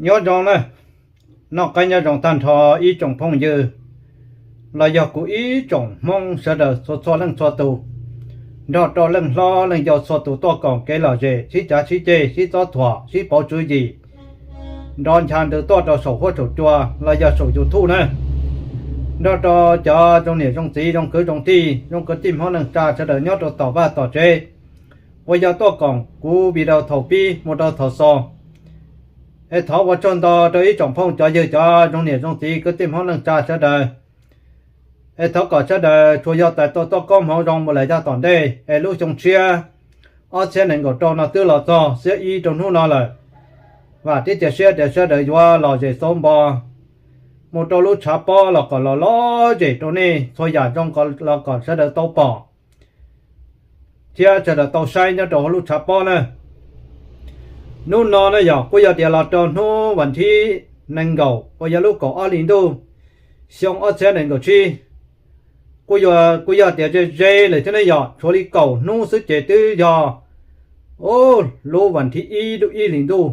Nyob zoo na, noj qab nyob zoo tag nrho ib tsoom phooj ywg los yog kuv ib tsoom Hmoob sawv daws txhua txhua leej txhua tus, nrog rau leej hlob leej yau txhua tus tuaj koom kev lom zem sib cav sib ceg sib txob thuam sib pauv tswv yim, nrov ncha ntws tuaj rau saum huab saum cua los yog saum YouTube na, nrog rau cov zoo niam zoo txiv zoo kwv zoo tij zoo kwv tij Hmoob neej tsa sawv daws nyob rau tom vaj tom tsev uas yog tuaj koom kuv video thaum pib mus rau thaum xaus. Es thov ua tsaug ntau rau ib tsoom phooj cov ywg cov zoo niam zoo txiv kwv tij Hmoob neej tsa sawv daws. Es thov kom sawv daws tsuas yog tais tau txoj koob hmoov zoo mus lawm yav tom ntej es lub xyoo tshiab ob txhiab nees nkaum rau no twb los txog xiab ib rau hnub no lawm. Vam thiab cia siab tias sawv daws yuav lom zem xauv npo mus rau lub tshav pob los kom los lom zem rau nej txhua yam zoo los kom sawv daws tau pom thiab sawv daws tau saib nyob rau hauv lub tshav pob na. Hnub no na yog kuj yog tias los rau hnub vas thib nees nkaum uas yog lub kaum ob hli ntuj xyoo ob txhiab nees nkaum tsib. Kuj yog tias ze ze lawm thiab ne yog tshuav li kaum hnub xwb ces twb yog lub vas thib ib lub ib hlis ntuj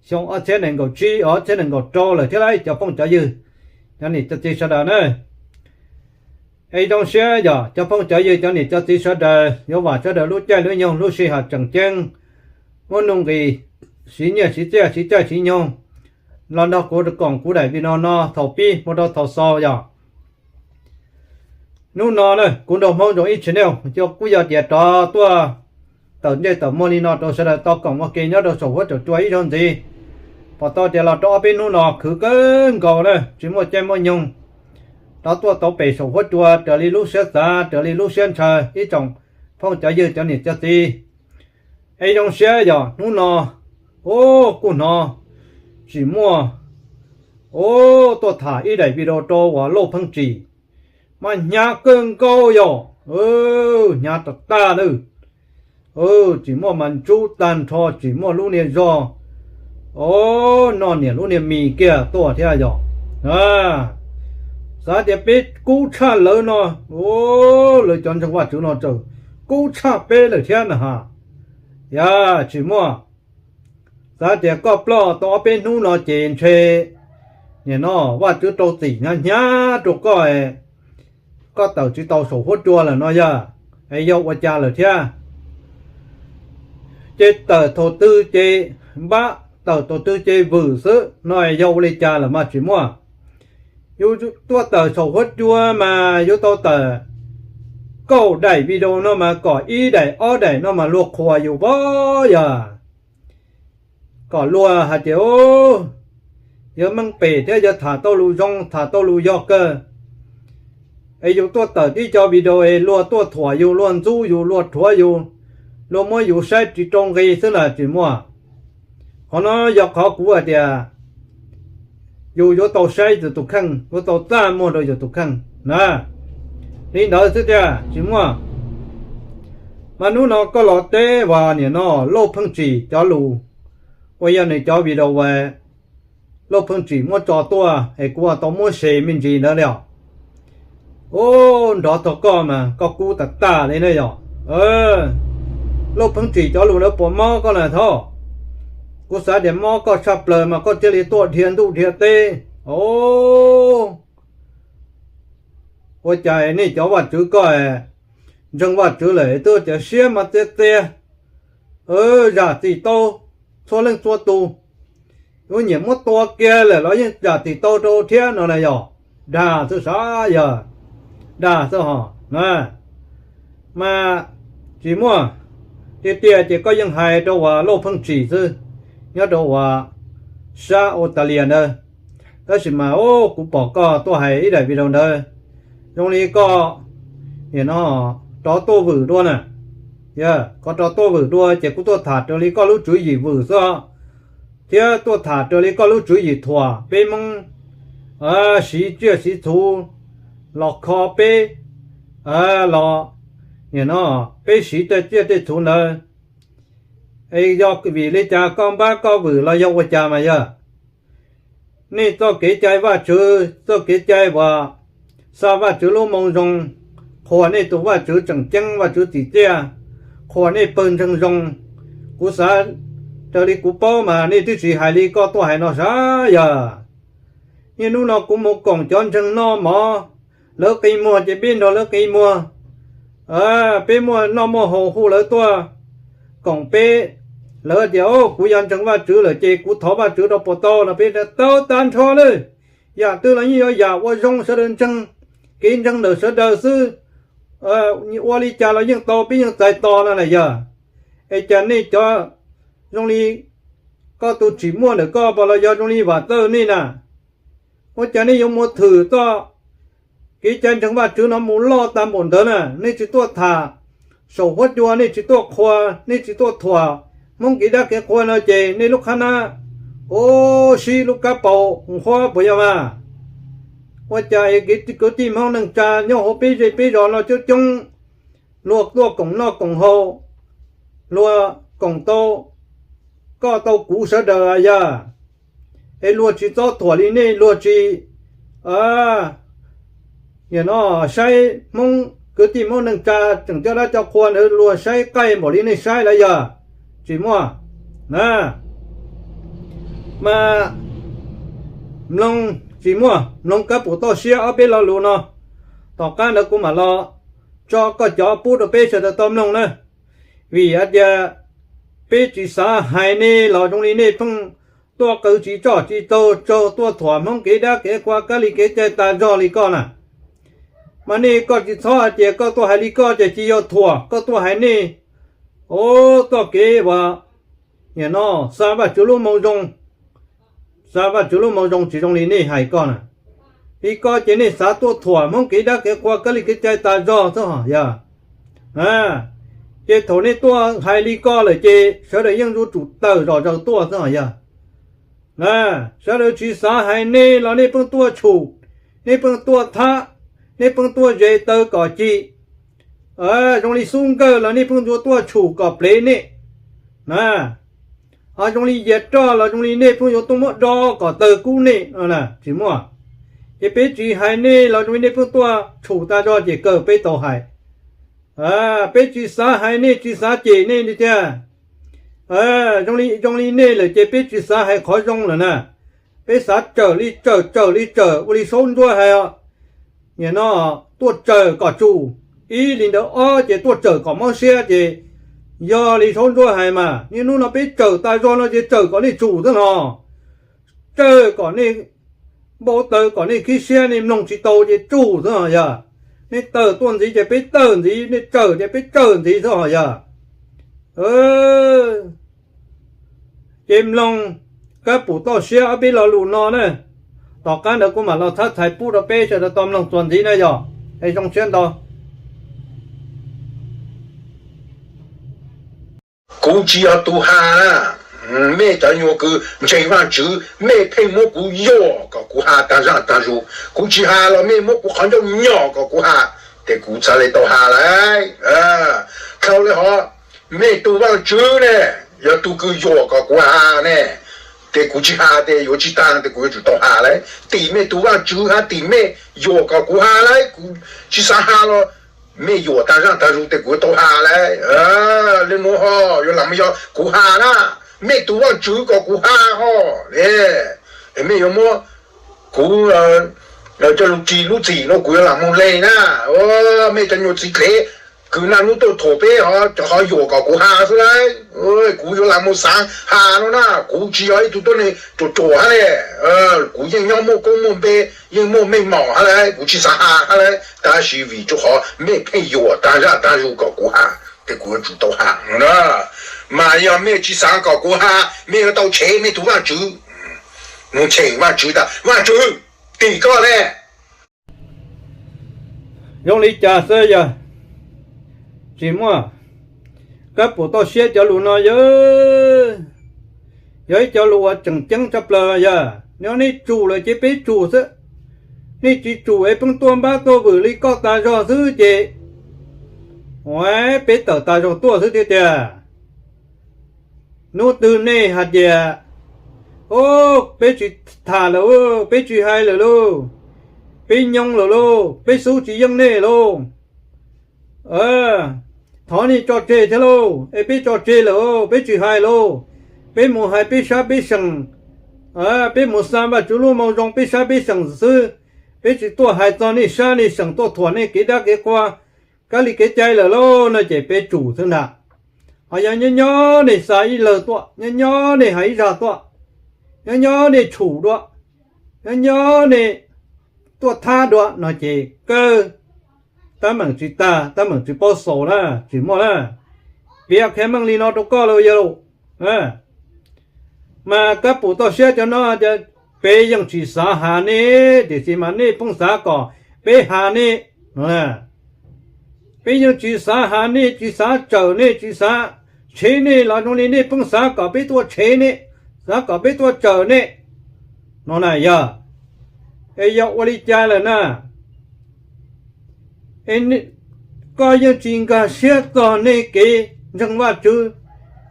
xyoo ob txhiab nees nkaum tsib ob txhiab nees nkaum rau lawm thiab lauj cov phooj cov ywg, cov niam cov txiv sawv daws na. Es zoo siab yog cov phooj cov ywg cov niam cov txiv sawv daws yuav vam sawv daws lub caij lub nyoog lub sij hawm tseem ceeb muab nuj nqis siv nyiaj siv txiaj siv caij siv nyoog los nrog kuv koom kuv daim video no thaum pib mus rau thaum xaus yog. Hnub no na kuv nrog Hmoob Zoo Ib channel kuj yog tias rov tuaj tawm ntsej tawm muag li no rau sawv daws tau koom ua ke nyob rau saum huab saum cua ib zaug ntxiv. Pom tau tias los rau ob peb hnub no khwv kawg nkaus na tsis muaj caij muaj nyoog rov tuaj tau pem saum huab cua raws li lub siab xav raws li lub siab ntshaw ib tsoom phooj cov ywg cov niam cov txiv. Es zoo siab yog hnub no, u, kuj hnov tsis muaj, u, tuaj tham ib daim video rau uas Lauj Pheej Tsim mas hnyav kawg nkaus yog, hnyav tas tag lawm. Tsis muaj mas ntsub tag nrho tsis muaj lub niag zog, o, noj niam lub niag mis kiag tuaj thiab yog. Xav tias peb kub tshaj lawv no, lawv cov ntseeg Vajtswv no txawm kub tshaj peb lawm thiab na ha. Yog tsis muaj, xav tias koj ploj tau ob peb hnub no ces ntshe nim no Vajtswv rau txim hnyav hnyav rau koj, koj tawm tsis tau saum huab cua lawm no yog, es yog ua cas lawm thiab. Ces tawm thaum twg ces npab, tawm thaum twg ces vwm xwb no es yog ua li cas lawm mas tsis muaj. Yus tuaj tawm saum huab cua mas yuav tau tawm kaum daim video no mas kom ib daim ob daim no mas luag qhuas yus pob yog kom luag hais tias yuav meej pem thiab yuav tham tau lus zoo tham tau lus yog kawg. Es yus tuaj tawm tib co video es luag tuaj thuam yus luag ntxub yus luag rhuav yus, luag muab yus saib tsis rau nqi xwb na tsis muaj. Qhov no yog qhov kuv hais tias yus yuav tau saib yus tus kheej yuav tau txaj muag rau yus tus kheej na. Li ntawd xwb tiag tsis muaj. Mas hnub no koj los teb uas nim no Lauj Pheej Tsim cov lus uas yog nws cov video uas Lauj Pheej Tsim muab tso tuaj es kuv tau muab share me ntsis ntawd li os. U, nrov txog koj mas koj kub tas tag li ne yog. Lauj Pheej Tsim cov lus ntawd puas mob koj na thov? Kuv xav tias mob koj tshaj plaws mas koj thiaj li tuaj dhia ntuj dhia teb. O, ua cas nej cov Vajtswv koj ntseeg Vajtswv lawm twb tias siab mas txias txias, zam txim tau txhua leej txhua tus, yuav nyiam muab tua kiag lawm los yeej zam txim tau rau thiab no na yog. Dag xwb sav yog, dag xwb ho. Mas tsis muaj, tiag tiag ces koj yeej hais rau uas Lauj Pheej Tsim xwb, nyob rau uas sab Australia ntawd. Tab sis mas kuv pom koj tuaj hais ib daim video ntawd, zoo li koj nim no rov tuaj vwm dua na. Koj rov tuaj vwm dua ces kuv tuaj tham raws li koj lub tswv yim vwm xwb, thiab tuaj tham raws li koj lub tswv yim thuam peb Hmoob siv tsiaj siv txhuv los kho peb, los nim no peb siv tej tsiaj tej txhuv ntawd. Es yog vim li cas koj npab koj vwm los yog ua cas mas yog nej txoj kev cai Vajtswv txoj kev cai uas xa Vajtswv lub moo zoo, qhuas nej tus Vajtswv tseem ceeb Vajtswv tsim txiaj, qhuas nej pawg ntseeg zoo. Kuv xav Raws li kuv paub mas nej twb tsis hais li koj tuaj hais no sav yog. Niaj hnub no kuv mus koom cov ntseeg noj mov, lawv qi muag ces peb nrog lawv qi muag. Peb muaj noj muaj haus hu lawv tuaj koom peb. Lawv tias, o, kuv yog ntseeg Vajtswv lawm ces kuv thov Vajtswv rau puas tau no, peb tau tag nrho lawm. Yam twg los yeej yog yam ua zoo sawv daws ntseeg, kev ntseeg ntawm sawv daws xwb. Ua li cas los yeej tau, peb yeej txais tos no na yog. Es cas nej cov zoo li koj tus tsim muaj ntawm koj los yog zoo li Vam Txawj nej na, ua cas nej yuav mus thwm txoj kev cai ntseeg Vajtswv no mus loj tag npaum ntawd na? Nej tsis tuaj tham saum huab cua, nej tsis tuaj qhuas, nej tsis tuaj thuam Hmoob kev dab kev qhua no ces nej lub qhab nab, o, sib lub kab paus huab puas yog mas? Ua cas es kev kwv tij Hmoob neej tsa nyob hauv peb zej peb zos no coob coob, luag tuaj koom noj koom haus, luag koom tau koj tau kuv sawv daws yog, es luag tsis txob thuam li nej, luag tsis, nim no saib Hmoob kwv tij Hmoob neej tsa tseem coj dab coj qhua ntawd luag saib qaij npaum li nej saib lawm yog? Tsis muaj. Mas mloog, tsis muaj, mloog kab pum toj siab ob peb lo lus no, tom qab ntawd kuv mam los tso koj cov pub rau peb sawv daws tau mloog na. Vim hais tias peb tsis xav hais nej los zoo li nej pheej tuaj qw tsis tso tsis taug, tsaug tuaj thuam Hmoob kev dab kev qhua, kab li kev cai tas zog li koj na. Mas nej koj tsis txhob hais tias koj tuaj hais li koj ces tsis yog thuam, koj tuaj hais nej, o, txoj kev uas nim no xa Vajtswv lub moo zoo, xa Vajtswv lub moo zoo tsis zoo li nej hais koj na. Li koj ces nej xav tuaj thuam Hmoob kev dab kev qhua, kab li kev cai tas zog xwb hos yog. Ces thaum nej tuaj hais li koj lawm ces sawv daws yeej yuav tsum tawm zom zaws tuaj xwb hos yog. Sawv daws tsis xav hais nej los nej pheej tuaj tshum, nej pheej tuaj thab, nej pheej tuaj zes taw kom cim. Zoo li xub nkawj los nej pheej yuav tuaj tshum kom plev nej na. Ho zoo li yias roj los zoo li nej pheej yuav tuaj muab do kom taw kub nej no na, tsis muaj. Ces peb tsis hais nej los zoo li nej pheej tuaj tshum tas zog ces kawg peb tau hais. Peb tsis xav hais nej, tsis xav cem nej li tiag. Zoo li, zoo li nej lawm ces peb tsis xav hais qhov zoo lawm na. Peb xav tsawm li tsawm, tsawm li tsawm, ua li Saub Ntsuab hais os. Nim no tuaj tsawm kom tsum, ib li ntawd ob ces tuaj tsawm kom mob siab ces yog li Saub Ntsuab hais mas niaj hnub no peb tsawm tas zog no ces tsawm kom nej tsum xwb no. Tsawm kom nej npau taws kom nej khib siab, nej mloog tsis tau ces tsum xwb hos yog. Nej tawm tuaj ntxiv ces peb tawm ntxiv, nej tsawm ces peb tsawm ntxiv xwb hos yog. Ces mloog kab pum toj siab ob peb lo lus no na, tom qab ntawd kuv mam los txhab txhais pub rau peb sawv daws tau mloog txuas ntxiv na yog. Es zoo siab ntau. Kuv tsis yog tus has na. Mej cov nyuag kws ntseeg Vaajtswv, mej pheej muab kuv yuam kom kuv has taag zaaj taag zug. Kuv tsis has los mej muab kuv qhov ncauj nyom kom kuv has, tes kuv txhad le tau has lauj. Dlhau le hov, mej tug Vaajtswv ne, yog tug kws yuam kom kuv has ne, tes kuv tsis has tes yuav tsis taag, tes kuv yuav tsum tau has lauj. Tim mej tug Vaajtswv hab tim mej yuam kom kuv has lauj, kuv tsis xav has los mej yuam taag zaaj taag zug tes kuv yuav tau has lauj. Le nuav ho yuav lam yog kuv has na, mej tug Vaajtswv kom kuv has ho. Mej yuav muab kuv cov lug txim lub txim no kuv yuav lam moog le na. Mej cov nyuas txiv dlev kws naj nub tuaj thuam peb ho, cov ho yuam kom kuv has xwb lauj. Kuv yuav lam moog xaav has no na, kuv tsis yog ib tug tuab neeg ruam ruam hab le. Kuv yeej nyob muaj koob muaj npe, yeej muaj meej mom hab lauj, kuv tsis xav has hab lauj, tab sis vim rua qhov mej pheej yuam taag zaaj taag zug kom kuv has, tes kuv yuav tsum tau has no na. Mas yog mej tsis xav kom kuv has, mej yuav tau tshev mej tug Vaajtswv. Nuav tsheem Vaajtswv tas, Vaajtswv, tim koj le. Zoo li cas xwb yog tsis muaj. Kab pum toj siab cov lug no yog, yog ib cov lug uas tseem ceeb tshaj plaws yog, yog nej tsum lawm ces peb tsum xwb. Nej tsis tsum es pheej tuaj npab tuaj vwm li koj tas zog xwb ces peb tawm tas zog tuaj xwb thiab tiag. Nub twg nej has tias, o, peb tsis tham lawm, peb tsis hais lawm lauj, peb nyoo lawm lauj, peb xub tsis yeej nej lauj, thov nej tso tseg thiab lauj, es peb tso tseg lawm, peb tsis hais lauj, Peb mus hais peb sab peb seem, peb mus xa Vajtswv lub moo zoo peb sab peb seem xwb, peb tsis tuaj hais txog nej sab nej seem tuaj thuam nej kev dab kev qhua, kab li kev cai lawm lauj no ces peb tsum xwb ntag. Ho yog nyob nyob nej xa ib lawg tuaj, nyob nyob nej hais ib zag tuaj, nyob nyob nej tshum dua, nyob nyob nej tuaj thab dua no ces kawg, tab meem tsis tag, tab meem tsis paub xaus na, tsis muaj na. Piav qhia meej li no rau koj los yog lus, mas kab pum toj siab cov no tias peb yeej tsis xav has nej, tiam sis mas nej pheej xav kom peb has nej no. Peb yeej tsis xav has nej, tsis xav tsawm nej, tsis xav tshev nej los zoo li nej pheej xav kom peb tuaj tshev nej, xav kom peb tuaj tsawm nej no na yog. Es yog ua li cas lawm na? Koj yeej tsis nkag siab txog nej kev ntseeg Vajtswv,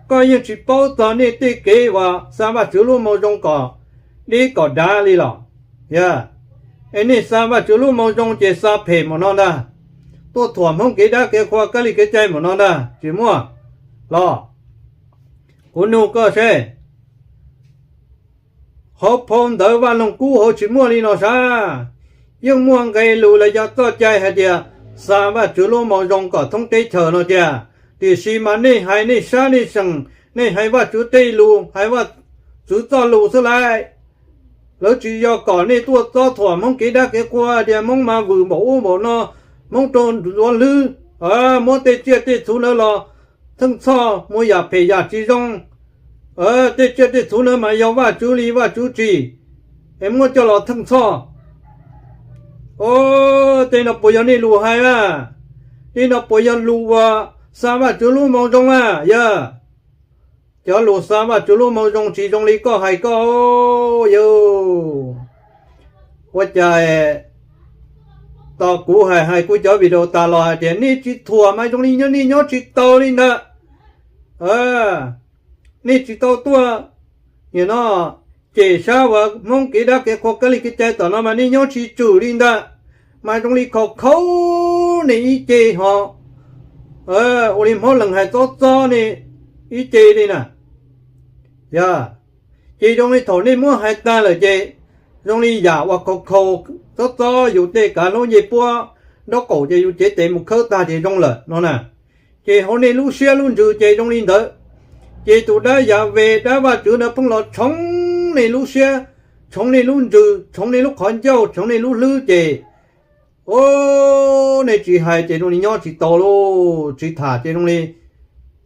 koj yeej tsis paub txog nej tej kev uas xa Vajtswv lub moo zoo kom deb kom dav li los? Yog, es nej xa Vajtswv lub moo zoo ces xa phem mus no ntag, tuaj thuam Hmoob kev dab kev qhua kab li kev cai mus no ntag, tsis muaj los? Kuv nug koj seb, hauv phau ntawv Vaj Loog Kub hauv tsis muaj li no sab. Yeej muaj nqe lus los yog txoj cai hais tias xa Vajtswv lub moo zoo kom thoob teb chaws no tiag, tiam sis mas nej hais nej sab nej seem, nej hais Vajtswv tej lus, hais Vajtswv txoj lus xwb lauj. Lawv tsis yog kom nej tuaj txob thuam Hmoob kev dab kev qhua tias Hmoob mas vwm npaum ub npaum no, Hmoob raug ntxuav hlwb, muab tej tsiaj tej txhu ntawd los theej txhoj mus yam phem yam tsis zoo. Tej tsiaj tej txhu ntawd mas yog Vajtswv li Vajtswv tsim, es muab coj los theej txhoj. Tej no puas yog nej lus hais a? Tej no puas yog lus uas xa Vajtswv lub moo zoo a? Yog, cov lus xa Vajtswv lub moo zoo tsis zoo li koj hais koj yog. Ua cas tos kuv hais hais kuv cov video tas los hais tias nej tsis thuam mas zoo li nyob nej nyob tsis tau li ntawd. Nej tsis tau tuaj, nim no cem sab uas Hmoob kev dab kev qhua kab li kev cai tom no mas nej nyob tsis tswm li ntawd, mas zoo li khaus khaus nej ib ce ho, ua li Hmoob lees hais txob txob nej ib ce li na. Yog, ces zoo li thaum nej muab hais tag lawm ces zoo li yam uas khaus khaus txob txob yus tej kav hlaub ncej puab nraub qaum ces yus cev tes mus khawb tag ces zoo lawm no na. Ces hauv nej lub siab lub ntsws ces zoo li ntawd. Ces tus dab Yaves dab Vajtswv ntawd pheej los tshoov nej lub siab, tshoov nej lub ntsws, tshoov nej lub qhov ncauj, tshoov nej lub hlwb ces, o, nej tsis hais ces zoo li nyob tsis tau lauj, tsis tham ces zoo li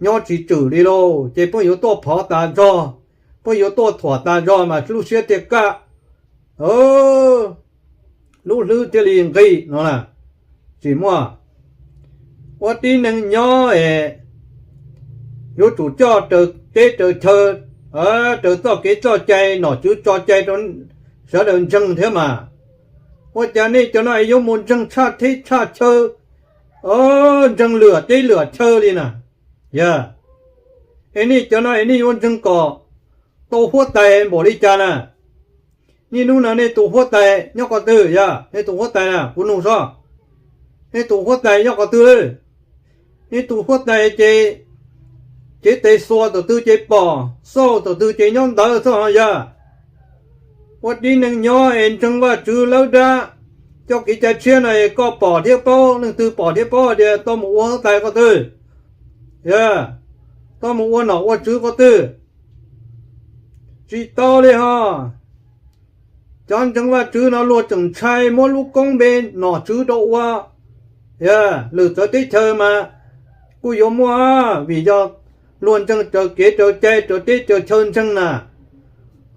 nyob tsis tswm li lauj. Ces pheej yuav tuaj phov tas zog, pheej yuav tuaj thuam tas zog mas lub siab thiaj kaj, lub hlwb thiaj li nqig no na. Tsis muaj, ua tib neeg nyob es yuav tsum coj raws teb raws chaw, raws txoj kev txoj cai nom tswv tso cai rau sawv daws ntseeg thiab mas. Ua cas nej cov no es yuav mus ntseeg tshaj teb tshaj chaw, ntseeg lwm teb lwm chaw li na? Yog, es nej cov no es nej yuav ntseeg kom tau huab tais npaum li cas na? Niaj hnub no nej tus huab tais nyob qhov twg? Yog, nej tus huab tais na, kuv nug sob, nej tus huab tais nyob qhov twg? Nej tus huab tais ces cev tes xuas tom twg ces pom, xauj tom twg ces nyob ntawd xwb ho yog. Ua tib neeg nyob es ntseeg Vajtswv lawv dab, coj kev cai tshiab no es koj pom thiab paub, leej twg pom thiab paub tias tau mus ua huab tais qhov twg? Yog, tau mus ua nom ua tswv qhov twg? Tsis tau li ho. Cov ntseeg Vajtswv no luag tseem ntshai muab lub koob npe nom tswv rau ua. Yog, lwm txawv teb chaws mas kuj yuav muaj, vim yog luag ntseeg raws kev raws cai raws teb raws chaw ntseeg na.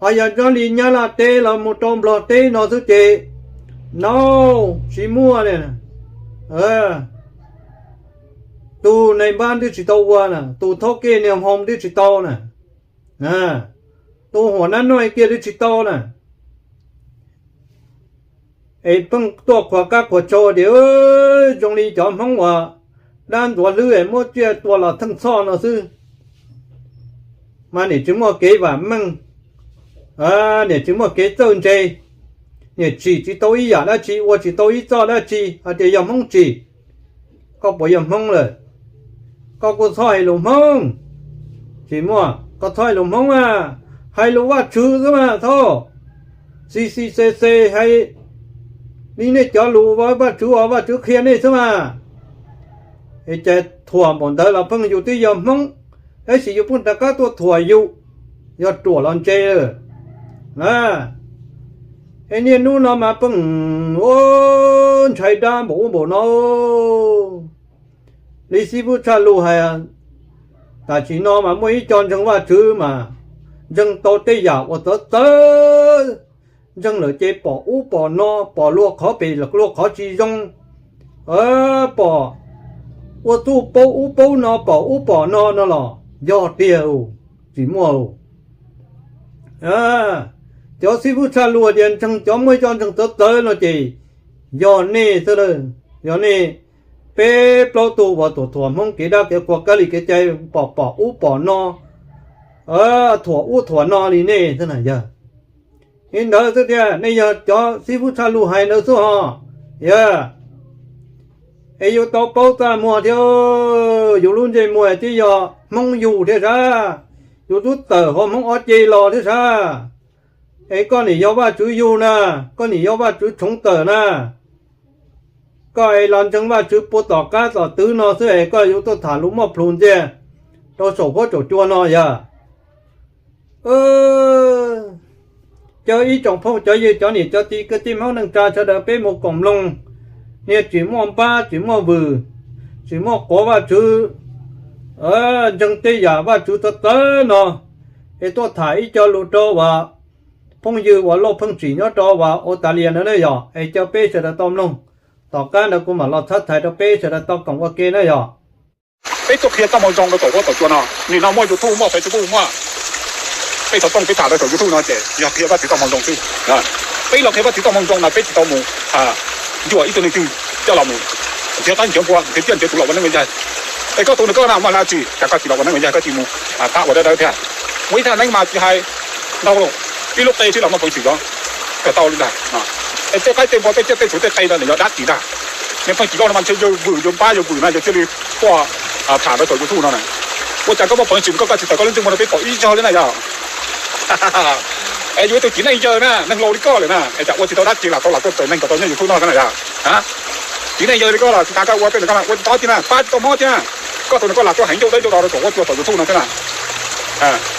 Ho yog nyob li Nyab Laj teb los mus rau Nplog teb no xwb ces, no, tsis muaj li. Tus nais npab twb tsis tau ua na, tus thaub kej niag hmoo twb tsis tau na, tus huam nab nuj kiag twb tsis tau na. Es pheej tuaj qhuas kab qhuas tshau tias zoo li cov Hmoob uas dab ntxuav hlwb es muab tsiaj tua los theej txhoj no xwb, mas niam tsis muaj kev vam meej, niam tsis muaj kev txawj ntse, niam tsim tsis tau ib yam dab tsi, ua tsis tau ib txoj dab tsi, hais tias yog Hmoob tsim. Koj puas yog Hmoob lawm? Koj kuj txhob hais lus Hmoob. Tsis muaj, Koj txhob hais lus Hmoob mas, hais lus Vajtswv xwb mas thaub. Xi xi xe xe hais li nej cov lus Vajtswv os, Vajtswv qhia nej xwb mas. Es cas thuam npaum ntawd los pheej yus twb yog Hmoob, tab sis yus pheej rov qab tuaj thuam yus, yog ruam los ntse lawm na. Es niaj hnub no mas pheej ua ntshai dab npaum ub npaum no. Li xib fwb Tshaj Lug hais, tam sim no mas muaj ib co ntseeg Vajtswv mas ntseeg tau tej yam uas txawv txawv, ntseeg lawm ces pom ub pom no, pom luag qhov pem luag qhov tsis zoo, pom ua txuj paub ub paub no, pom ub pom no no los yog tiag, tsis muaj. Cov xib fwb Tshaj Lug tias ntseeg cov muaj ib co ntseeg txawv txawv no ces yog nej xwb, yog nej peb plaub tug uas thuam thuam Hmoob kev dab kev qhua kab li kev cai, pom pom ub pom no, thuam ub thuam no li nej xwb na yog. Li ntawd xwb tiag, nej yog cov xib fwb Tshaj Lug hais ntawd xwb ho. Yog es yus tau paub txaj muag thiab, yus lub ntsej muag twb yog Hmoob yug thiab sab, yus twb tawm hauv Hmoob ob ce los thiab sab. Es koj nim yog Vajtswv yug na, koj nim yog Vajtswv tshoov tawm na. Koj es los ntseeg Vajtswv puag tom qab tom twv no xwb es koj yuav tuaj tham lus muaj plhus ntxiag rau saum huab saum cua no yog. Cov ib tsoom phooj cov ywg cov niam cov txiv kwv tij Hmoob neej tsa sawv daws peb mus koom mloog, niag tsis muaj npab tsis muaj vwm, tsis muaj quav Vajtswv, ntseeg tej yam Vajtswv txawv txawv no, es tuaj tham ib co lus rau uas phooj ywg uas Lauj Pheej Tsim nyob rau uas Australia no na yog, es caw peb sawv daws tau mloog. Tom qab ntawd kuv mam los txhab txhais rau peb sawv daws tau koom ua ke na yog. Peb tuaj qhia txoj moo zoo rau tom huab tom cua no, nim no muaj YouTube muaj Facebook muaj, peb txhob tooj peb tham rau saum YouTube no ces yog qhia Vajtswv txoj moo zoo xwb. Peb los qhia Vajtswv txoj moo zoo no peb tsis tau mus ncuam ib tug neeg twg coj los mus nrhiav qaib nrhiav npua nrhiav tiaj nrhiav tus los ua neeb ua yaig. Es koj tus nws koj na muaj dab tsi cas koj tsis los ua neeb ua yaig, koj tsis mus pab ua dawb dawb thiab? Ua ib thaj neeb mas tsis hais ntau, ib lub qe xwb los muaj peev xwm yuav kawm tau li ntag. Es tej qaib tej npua tej tiaj tej txhu tej qe no nws yog dab tsi ntag? Niag Pheej Tsim Lauj no mas ntshe yawg vwm yawg npab yawg vwm na yog thiaj li tuaj tham rau saum YouTube no na. Ua cas koj muaj peev xwm koj koj tsis tawm koj lub ntsej muag rau peb pom ib zaug li na yog? Es yus ib tug txiv neej yawg na, neeg laus li koj lawm na, es cas ua tsis tau dab tsi los tau los tuaj tawm neeg kom tau nyob YouTube no na yog? Txiv neej yawg li koj los tsis tas koj ua tej ntawd koj ua tsis tau thiab na, pab tsis tau Hmoob thiab na. Koj tus nws koj lam tuaj heev ncauj dawb ncauj do rau saum huab cua saum YouTube no thiab na.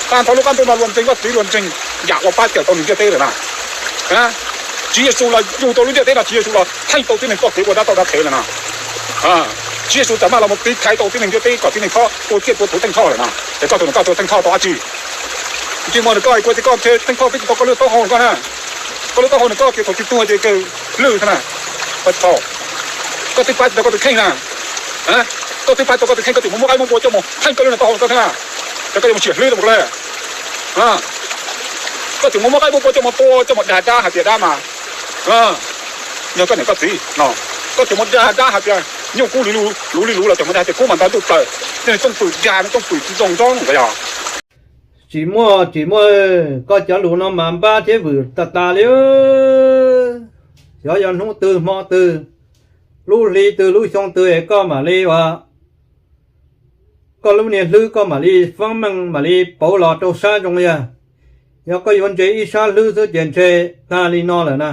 Tag nrho lub qab ntuj no luag ntseeg Vajtswv luag ntseeg yam uas pab cawm tau neeg ntiaj teb lawm na. Tswv Yexus los yug tau lub ntiaj teb no, Tswv Yexus los theej tau tib neeg txoj kev ua dab toj dab qhev lawm na. Tswv Yexus txawm maj los mus tiv thaiv tau tib neeg ntiaj teb kom tib neeg txhob tua tiaj tua txhu theej txhoj lawm na. Es koj tus nws koj tuaj theej txhoj tau dab tsi? Ntsej muag nws koj kuv tias koj ntshe theej txhoj twb tsis tau koj lub taub hau nws koj na. Koj lub taub hau nws koj ces thaum twg tuag ces kawg lwj thiab na. Koj twb pab tsis tau koj tus kheej na. Koj twb pab tsis tau koj tus kheej, koj tseem mus muab qaib muab npua coj mus theej koj lub taub hau nws koj thiab na. Ces koj yuav mus tsiam hlwb rau mus ko le. Koj tseem mus muab qaib muab npua coj mus tua coj mus dag dab hais tias dab mas yog koj niam koj txiv no. Koj tseem mus dag dab hais tias nyuj kub luv li luv los tseem mus dag tias kub mas ntau ntuj plaws, nej tooj pwm dag, nej tooj pwm tsis zoo zoo ko yog. Tsis muaj, tsis muaj, koj cov lus no mas npab thiab vwm tas tas li. Xyov yog hnub twg hmo twg, lub hli twg lub xyoo twg es koj mam li ua, koj lub niag hlwb koj mam li faab meej mam li pauv los rau sab zoo yog. Yog koj yuav ntse ib sab hlwb xwb ces ntshe tag li no lawm na.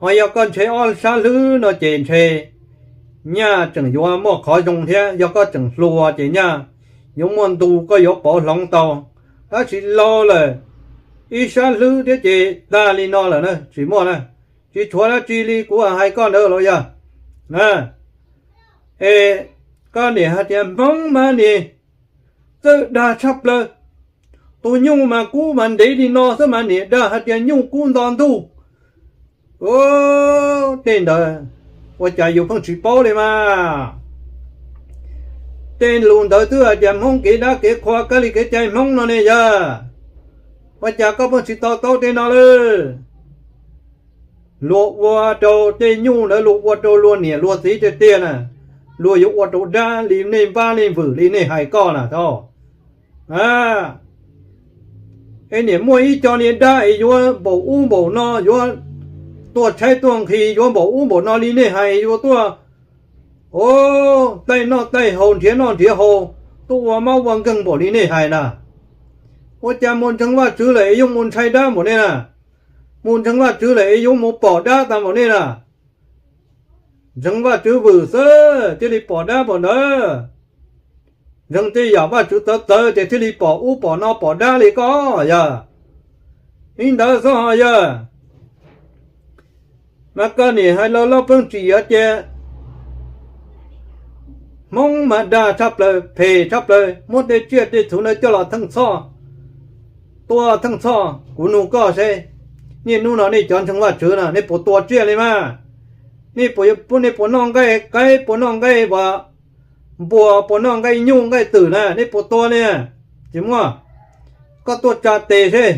Ho yog koj ntse ob sab hlwb no ces ntshe nyaj tseem yuav muaj qhov zoo thiab, yog koj tseem hluas ces nyaj yuav muaj ntu koj yuav pauv hloov tau. Tab sis laus lawm, ib sab hlwb thiab ces tag li no lawm na, tsis muaj na. Tsis tshuav dab tsi li kuv hais koj ntawd los yog. Es koj niam hais tias Hmoob mas nim txawj dag tshaj plaws. Tus nyuj mas kub mas ntev li no xwb mas nim dag hais tias nyuj kub nto ntuj. Tej ntawd ua cas yus pheej tsis paub li mas. Tej lus ntawd twb hais tias Hmoob kev dab kev qhua kab li kev cai Hmoob no ne yog. Ua cas koj pheej tsis to taub tej no lawm? Luag ua rau tej nyuj ntawd luag ua rau luag niam luag txiv tiag tiag na. Luag yuav ua rau dab li nej npab nej vwm li nej hais koj na thaub. Es niam muaj ib co niag dab es yuav npaum ub npaum no yuav tuaj tshaib tuaj nqhis yuav npaum ub npaum no li nej hais yuav tuaj, o, taij noj taij haus nrhiav noj nrhiav haus, tuaj ua mob ua nkeeg npaum li nej hais na. Ua cas mus ntseeg Vajtswv lawm es yuav mus ntshai dab npaum nej na? Mus ntseeg Vajtswv lawm es yuav mus pom dab tas npaum nej na? Ntseeg Vajtswv vwm xwb thiaj li pom dab npaum ntawd. Ntseeg tej yam Vajtswv txawv txawv ces thiaj li pom ub pom no pom dab li koj yog. Li ntawd xwb ho yog. Mas koj nim hais lo loj pheej tsim yuav tias Hmoob mas dag tshaj plaws, phem tshaj plaws, muab tej tsiaj tej txhu ntawd coj los theej txhoj, tua theej txhoj. Kuv nug koj seb, niaj hnub no nej cov ntseeg Vajtswv no nej puas tua tsiaj li mas? Nej puas, nej puas noj nqaij qaib, puas noj nqaij npua, puas noj nqaij nyuj nqaij twm na, nej puas tua li? Tsis muaj. Koj tuaj tsa tes seb,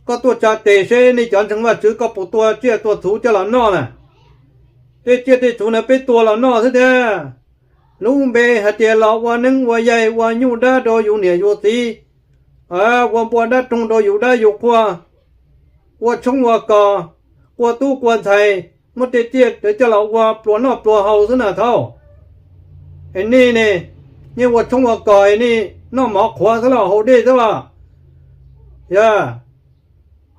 koj tuaj tsa tes seb nej cov ntseeg Vajtswv koj puas tua tsiaj tua txhu coj los noj na? Tej tsiaj tej txhu na peb tua los noj xwb tiag. Lub npe hais tias los ua neeb ua yaig ua nyuj dab rau yus niam yus txiv, ua npua dab roog rau yus dab yus qhua, ua tshoob ua kos, ua tub ua ntxhais, muab tej tsiaj coj los ua pluas noj pluas haus xwb na thaub. Es nej ne, nej ua tshoob ua kos es nej noj mov qhuav xwb los haus dej xwb los? Yog,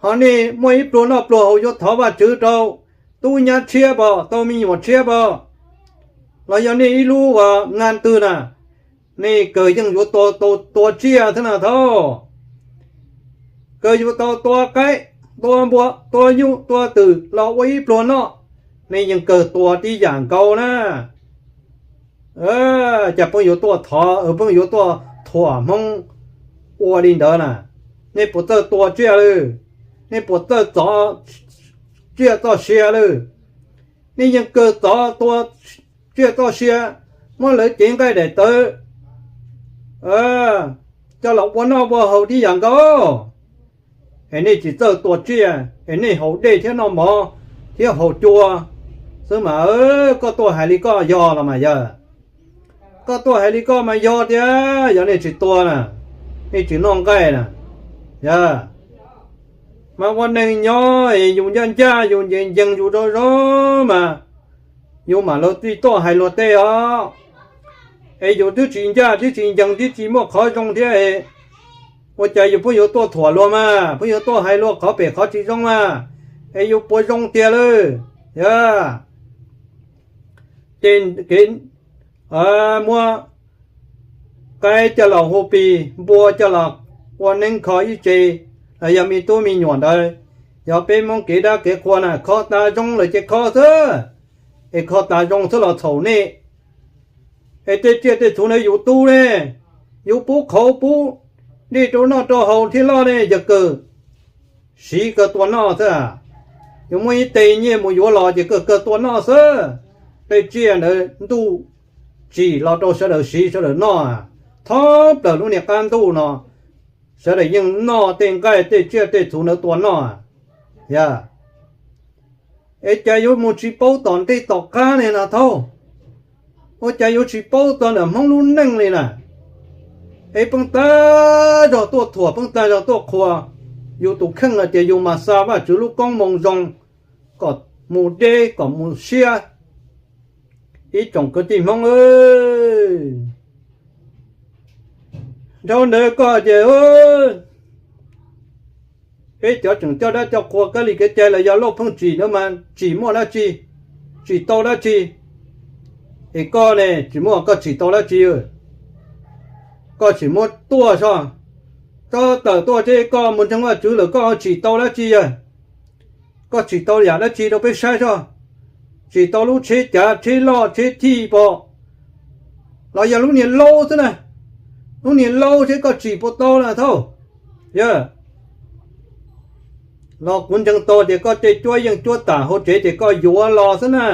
ho nej muaj ib pluas noj pluas haus yuav thov Vajtswv rau tub nyab tshiab pom, tau me nyuam tshiab pom, los yog nej ib lub ua nqa twg na, nej kawg yeej yuav tua tsiaj xwb na thaub. Kawg yuav tau tua qaib, tua npua, tua nyuj, tua twm los ua ib pluag noj, nej yeej kawg tua tib yam nkaus na. Cas pheej yuav tuaj thov, pheej yuav tuaj thuam Hmoob ua li ntawd na? Nej puas txawj tua tsiaj lawm? Nej puas txawj txov tsiaj txoj sia lawm? Nej yeej kawg txov tua tsiaj txoj sia, muab lawv cev nqaij daim tawv coj los ua noj ua haus tib yam nkaus. Es nej tsis txawj tua tsiaj, es nej haus dej thiab noj mov thiab haus cua xwb mas. Koj tuaj hais li koj yog los mas yog. Koj tuaj hais li koj mas yog tiag, yog nej tsis tua na, nej tsis noj nqaij na, yog. Mas ua neeg nyob es yus ncaj ncaj yus ncees ncees yus zoo zoo mas yus mam li tuaj hais luag tej os. Es yus twb tsis ncaj twb tsis ncees twb tsis muaj qhov zoo thiab, ua cas yus pheej yuav tuaj thuam luag mas, pheej yuav tuaj hais luag qhov pem qhov tsis zoo mas, es yus puas zoo tiag lawm? Yog, ces kev muab qaib coj los hu plig, npua coj los ua neeb kho ib tse, los yog me tub me nyuam ntawd, yog peb Hmoob kev dab kev qhua na, kho tas zoo lawm ces kho xwb, es kho tas zoo xwb los txhaum nej. Es tej tsiaj tej txhu ntawd yus tu ne, yus pub qhauv pub dej rau noj rau haus thiab loj ne, yog kawg siv kawg tua noj xwb. Yus muaj ib teg nyiaj mus yuav los ces kawg kawg tua noj xwb. Tej tsiaj ntawd ntuj tsim los rau sawv daws siv sawv daws noj, thoob plaws lub niag qab ntuj no sawv daws yeej noj tej nqaij tej tsiaj tej txhu ntawd tua noj. Yog, es cas yuav mus tsis paub tom ntej tom qab li no thaub? Ua cas yuav tsis paub txog ntawm Hmoob lub neej li na? Es pheej tag zog tuaj thuam pheej tag zog tuaj qhuas yus tus kheej hais tias yus mas xa Vajtswv lub koob moo zoo kom mus deb kom mus siab. Ib tsoom kwv tij Hmoob, dhau ntawd koj tias peb cov tseem coj dab coj qhua kab li kev cai los yog Lauj Pheej tsim no mas tsim muaj dab tsi, tsim tau dab tsi? Es koj ne tsis muaj koj tsim tau dab tsi? Koj tsis muab tuaj soj, tso tawm tuaj seb koj mus ntseeg Vajtswv lawm koj tsim tau dab tsi yog? Koj tsim tau yam dab tsi rau peb saib soj? Tsim tau lub tsheb cav tsheb loj tsheb thij pom, los yog lub niag laub xwb na? Lub niag laub seb koj tsim puas tau na thaub. Yog, los kuv ntseeg tau tias koj tej cuab yeej cuab tam hauv tsev ces koj yuav los xwb na.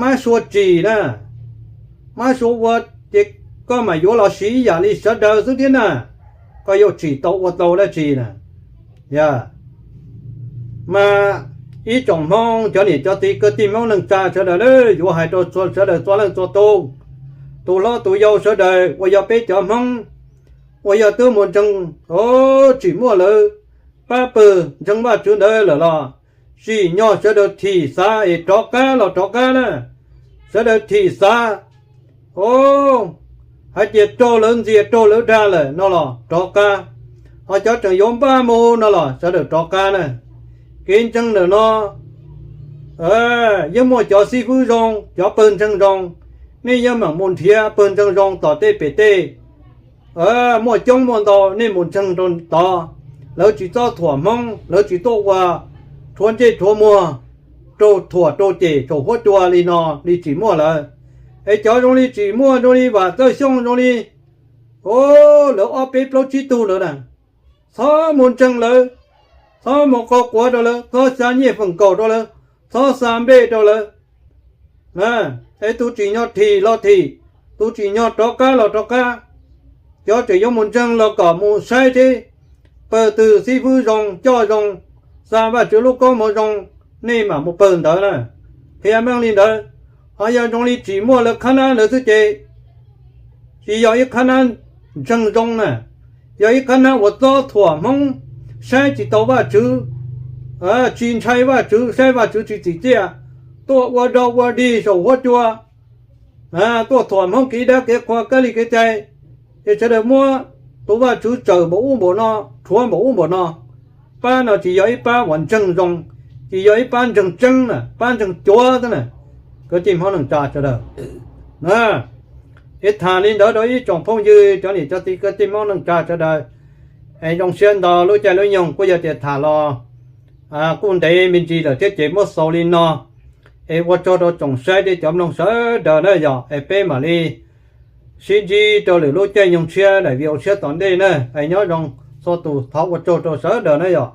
Mab sua tsim na, mab sua ua ces koj mam yuav los siv ib yam li sawv daws xwb thiab na. Koj yuav tsim tau ua tau dab tsi na? Yog, mas ib tsoom Hmoob cov niam cov txiv kwv tij Hmoob neej tsa sawv daws, yuav hais rau sawv daws txhua leej txhua tus, tus hlob tus yau sawv daws uas yog peb cov Hmoob uas yog twb mus ntseeg, tsis muaj lawv pab pawg ntseeg Vajtswv ntawd lawm los tsim nyog sawv daws thim xav es rov qab los rov qab na. Sawv daws thim xav, o, hais tias raug lawv ntxias raug lawv dag lawm no los rov qab. Ho cov tseem yuav npaj mus no los sawv daws rov qab na. Kev ntseeg ntawm no yeej muaj cov xib fwb zoo, cov pawg ntseeg zoo, nej yeej meem mus nrhiav pawg ntseeg zoo tom tej pem tej. Muaj coob muaj ntau, nej mus ntseeg rau tod. Lawv tsis txob thuam Hmoob, lawv tsis tuaj ua rhuav ntsej rhuav muag, rau thuam rau cem saum huab cua li no li tsis muaj lawm. Es cov zoo li Tsim Muaj, zoo li Vam Txawj Xyooj, zoo li lawv ob peb plaub tsib tug lawm na, txhob mus ntseeg lawv, txhob mus qo quav rau lawv, txhob xa nyiaj feem kaum rau lawv, txhob xa npej rau lawv. Es tus tsim nyog thim los thim, tus tsim nyog rov qab los rov qab. Cov tseem yuav mus ntseeg los kom mus saib seb pawg twg xib fwb zoo, coj zoo, xa Vajtswv lub koob hmoov zoo, nej mam mus pawg ntawd na. Qhia meej li ntawd. Ho yog zoo li Tsim Muaj lawv qhab nab ntawd xwb ces tsis yog ib qhab nab ntseeg zoo na, yog ib qhab nab uas txob thuam Hmoob, saib tsis tau Vajtswv, tsis ntshai Vajtswv, saib Vajtswv tsis txim txiaj, tuaj ua dog ua dig saum huab cua, tuaj thuam Hmoob kev dab kev qhua kab li kev cai. Ces sawv daws muab tus Vajtswv tsawm npaum ub npaum no, rhuav npaum ub npaum no. Pab no tsis yog ib pab uas ntseeg zoo, tsis yog ib pab ntseeg tseeb na, pab ntseeg cuav xwb na. Kwv tij Hmoob neej tsa sawv daws, es tham li ntawd rau ib tsoom phooj ywg cov niam cov txiv kwv tij Hmoob neej tsa sawv daws, es zoo siab ntau. Lub caij lub nyoog kuj yog tias tham los kuj ntev me ntsis lawm thiab ces muab xaus li no. Es ua tsaug rau tsoom saib thiab cov mloog sawv daws na yom, es peb mam li sib ntsib rau lwm lub caij nyoog tshiab daim video tshiab tom ntej na. Es nyob zoo txhua tus, thov ua tsaug rau sawv daws na yom.